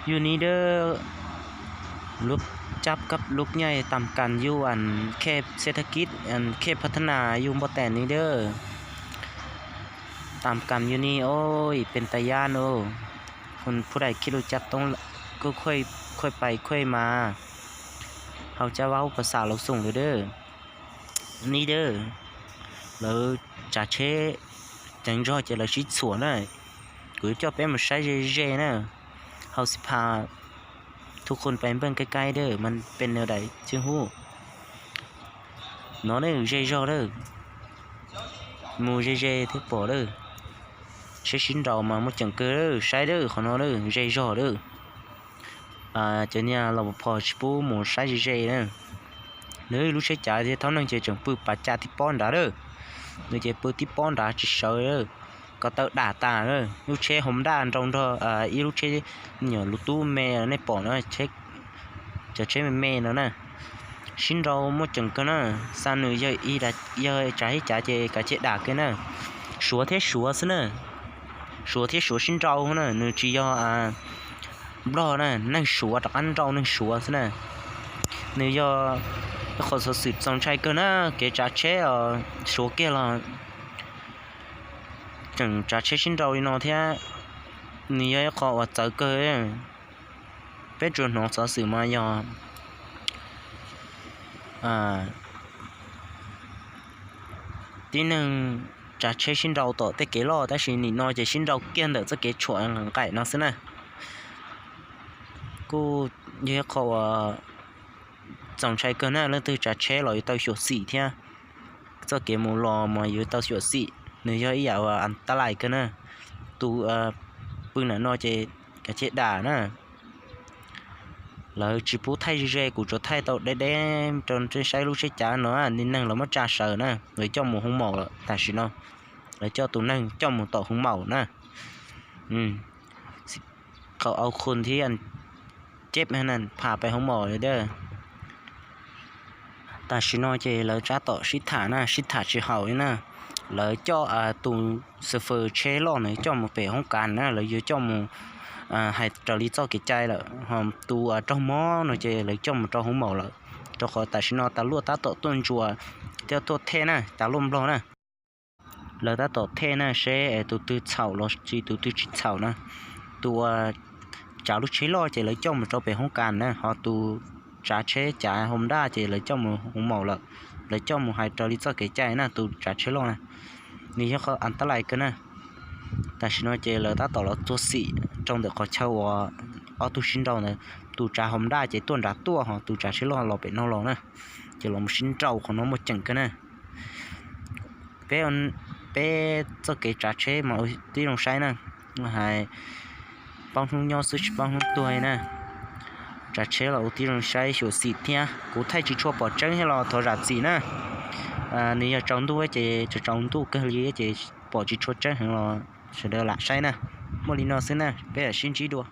Yug ni dab, lub cab kab lub nyaj tam kas yug khej xeb thab kib, khej phab thab nas yug npau taws ni dab. Tam kas yug ni os, pes tas yaj os. Phub dais khij lub cab toob kuj khuaj pais khuaj mas, hau cab vaub pas xas laus xoom lawm dab. Ni dab, lawv tsav tsheb ceev zog ces lawv sib txhuam na. Kuv yuav coj peb mus saib ze ze na. Hau xib phas thu qhun pais npeej kaib kaib dab, mas pes nws daim cwj hub no na, ze zog dab. Mus ze ze thiab pom dab. Tsheb sib nraus mas muaj ceem kawg dab, saib dab, qhov no dab, ze zog dab. Cov niag los pos tsis pub mus saib ze ze na. Nws lub tsheb cav thiab thaub neeg ces tseem pw pas caj tib pob nrad dab. Nws ces pw tib pob nrad tsis sawv, ko taw dam tas. Lub tsheb Honda nrau nrog ib lub tsheb nyuam lus tub me nej pom no, cov tsheb me me no na. Sib nrau muaj ceem kawg na. Xa nws yog ib, yog tsav ib cav ces kav tsij dam kiag na. Suav thiab Suav xwb na. Suav thiab Suav sib nrau na, nws tsis yog Nplog na, neeg Suav rov qab nrau neeg Suav xwb na. Nws yog ib qho xov xwm txaus ntshai kawg na, kev tsav tsheb os, Suav kiag los tseem tsav tsheb sib nrau li no thiab. Nws yog ib qho uas txawv kawg. Peb tsuas hnov xov xwm mas yog tib neeg tsav tsheb sib nrau tom tej kev loj, tab sis nim no ces sib nrau kiag ntawm txoj kev tshuam nqaim no xwb na. Kuj yog ib qho uas txaus ntshai kawg na, leej twg tsav tsheb los yuav tau xyuam xim thiab. Txoj kev mus los mas yuav tau xyuam xim, nws yog ib yam uas an tab lais kawg na. Tus pw nram no ces kav tsij dam na. Lawv tsis pub thaij ze ze, kuv tsuas thaij tau deb deb rau nej saib lub tsheb cav no, neeg los muab tsa sawv na, lawv coj mus hoob maum lawm tam sim no. Lawv coj tus neeg coj mus tom hoob maum na. Qhov au khun thiab ceb na, pham pais hoob maum lawm dab. Tam sim no ces lawv tab tom sib tham na, sib tham tsis haum li na. Lawv coj tus xu fwm tsheb loj na coj mus pem hoob kas na, lawv yuav coj mus hais raws li txoj kev cai lawm. Ho tus raug mob no ces lawv coj mus rau hoob maum lawm, rau qhov tam sim no tas luaj tab tom tuaj ntsuas thiab tuaj thej na, tas luaj nplog na. Lawv tab tom thej na seb tus twg txhaum los tsis, tus twg tsis txhaum na. Tus uas tsav lub tsheb loj ces lawv coj mus rau pem hoob kas na, ho tus tsav tsheb cav Honda ces lawv coj mus hoob maum lawm. Lawv coj mus hais raws li txoj kev cai na, tus tsav tsheb loj na. Nws yog qhov an tab lais kawg na. Tam sim no ces lawv tab tom los txuag xim rau ntawm qhov chaw uas ob tug sib nrau ntawd, tus tsav Honda ces tuaj nrad tuaj, ho tus tsav tsheb loj los pem no los na. Ces los sib nrau qhov no muaj ceem kawg na. Peb, peb txoj kev tsav tsheb mas ua tib zoo saib na, hais paub hnub nyob xwb tsis paub hnub tuag na. Tsav tsheb los ua tib zoo saib xyuam xim thiab. Kuv thaij tsis tshua pom tseeb thiab los thov zam txim na. Nws yog tsaus ntuj ces tsaus ntuj kawg li ces pom tsis tshua tseeb heev los sawv daws lam saib na. Muaj li no xwb na, peb lam sib ntsib dua.